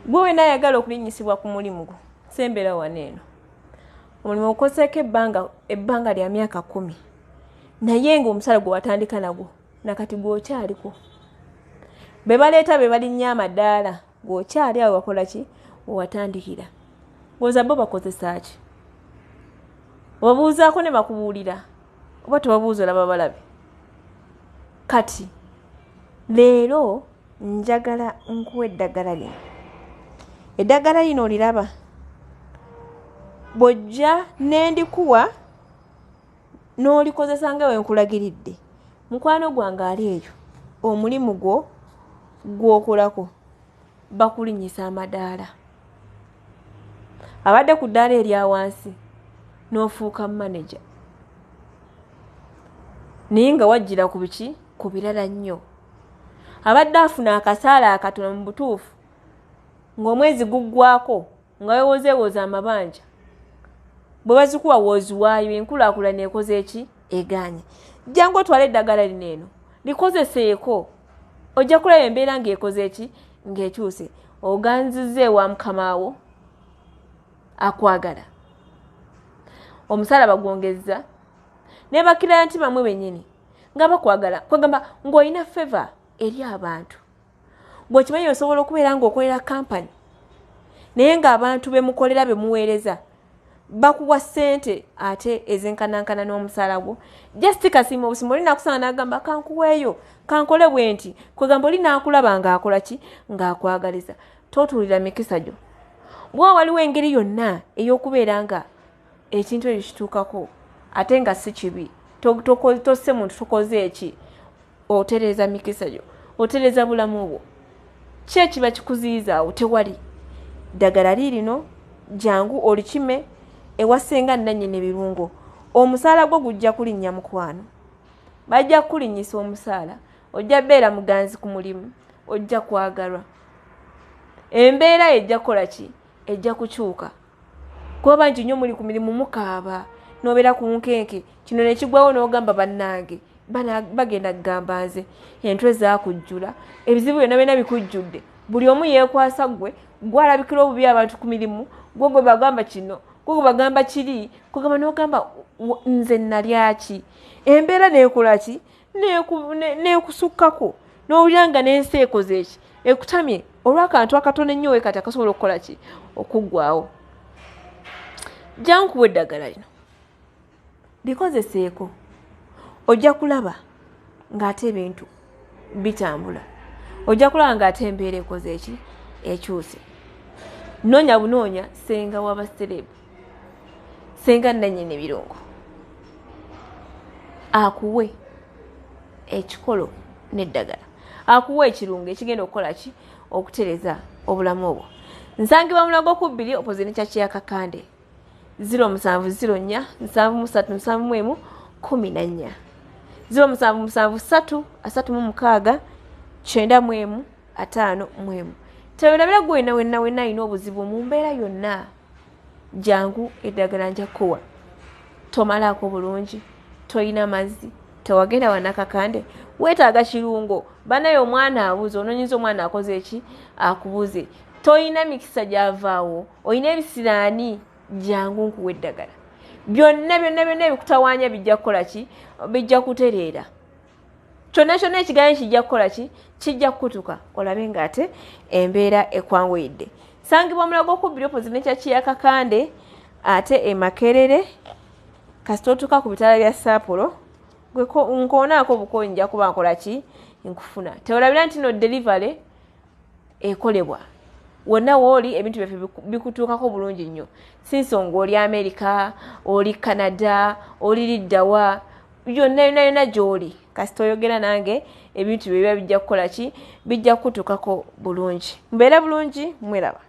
Gwe wena ayagala okulinnyisibwa ku mulimu gwo, sembera wano eno. Omulimu ogukozeeko ebbanga lya myaka 10, naye ng'omusala gwe watandika nagwo nakati gw'okyaliko. Be baleeta be balinnya amadaala, gw'okyali awo wakola ki? Wewatandikira. Ng'oza bo bakozesa ki? Obabuuzaako ne bakubuulira, oba tebabuuza olaba balabe. Kati leero njagala nkuwa eddagala lino. Eddagala lino oliraba, bw'ojja ne ndikuwa n'olikozesa nga bwe nkulagiridde, mukwano gwange ali eyo, omulimu gwo gw'okolako bakulinnyisa amadaala. Abadde ku ddaala erya wansi n'ofuuka maneja, naye nga wajjira ku biki? Ku birala nnyo. Abadde afuna akasaala akatono mu butuufu, ng'omwezi guggwako nga weewozeewoza amabanja, bwe bazikuwa wooziwaayo, enkulaakulana ekoze eki? Egaanye. Jangu otwale eddagala lino eno, likozeseeko, ojja kulaba embeera ng'ekoze eki? Ng'ekyuse. Oganzizza ewa mukamaawo akwagala, omusaala bagwongezza, ne bakirayanti bamwe bennyini nga bakwagala, kwegamba ng'olina feva eri abantu. Bw'okimanyi osobola okubeera ng'okolera kampani, naye ng'abantu be mukolera be muweereza bakuwa ssente ate ezenkanankana n'omusaala gwo. Just kasiima obusiima, oli nakusanga n'agamba kankuweeyo, kankole bwe nti, kwegamba oli n'akulaba ng'akola ki? Ng'akwagaliza. Totuulira mikisa gyo. Bw'oba waliwo engeri yonna ey'okubeera nga ekintu ekyo kituukako ate nga si kibi, tosse muntu, tokoze eki, otereeza mikisa gyo, otereeza bulamu bwo. Ki ekiba kikuziyizaawo? Tewali. Ddagala liirino, jangu olikime ewa ssenga nnannyini ebirungo. Omusaala gwo gujja kulinnya mukwano, bajja kukulinnyisa omusaala, ojja beera muganzi ku mulimu, ojja kwagalwa, embeera ejja kukola ki? Ejja kukyuka. Kuba bangi nnyo muli ku mirimu mukaaba, n'obeera ku nkenke, kino ne kigwawo n'ogamba bannange bagenda kugamba nze entwe zaakujjula, ebizibu byonna byonna bikujjudde, buli omu yeekwasa ggwe, gwalabikira obubi abantu ku mirimu, gwe gwe bagamba kino, gwe gwe bagamba kiri, kugamba n'ogamba nze nalyaki, embeera neekola ki? Neekusukkako, n'owulira nga n'ensi ekoze eki? Ekutamye olw'akantu akatono ennyo we kati akasobola okukola ki? Okuggwawo. Jangu kuwa eddagala lino, likozeseeko, ojja kulaba ng'ate ebintu bitambula, ojja kulaba ng'ate embeera ekoze eki? Ekyuse. Noonya bunoonya ssenga w'abaserebu, ssenga nnannyini ebirungo, akuwe ekikolo n'eddagala, akuwa ekirungo ekigenda okukola ki? Okutereza obulamu obwo. Nsangibwa Mulago ku 2 opposite ne church ya Kakande, 0704 73 71 14, 0773 36 91 51. Tewerabira gwe wenna wenna wenna alina obuzibu mu mbeera yonna, jangu eddagala nja kukuwa. Tomalaako bulungi, toyina mazzi, tewagenda wanakakande, weetaaga kirungo, banaye omwana abuze, onoonyeza omwana akoze eki? Akubuze. Toyina mikisa gyavaawo, oyina ebisiraani, jangu nkuwa eddagala. Byonna byonna byonna ebikutawaanya bijja kukola ki? Bijja kutereera. Kyonna kyonna ekiganyi kijja kukola ki? Kijja kukutuka, olabe ng'ate embeera ekwanguyidde. Sangibwa Mulago ku 2 opposite ne church ya Kakande, ate e Makerere kasita otuuka ku bitaala bya Saapulo, gwe nkoonaako bukoonyi, nja kuba nkola ki? Nkufuna. Tewerabira nti no delivery ekolebwa wonna wooli, ebintu byaffe bikutuukako bulungi nnyo. Si nsonga oli Amerika, oli Canada, oli liddawa, yonna yonna yonna gy'oli, kasita oyogera nange ebintu bye biba bijja kukola ki? Bijja kukutuukako bulungi. Mubeere bulungi, mweraba.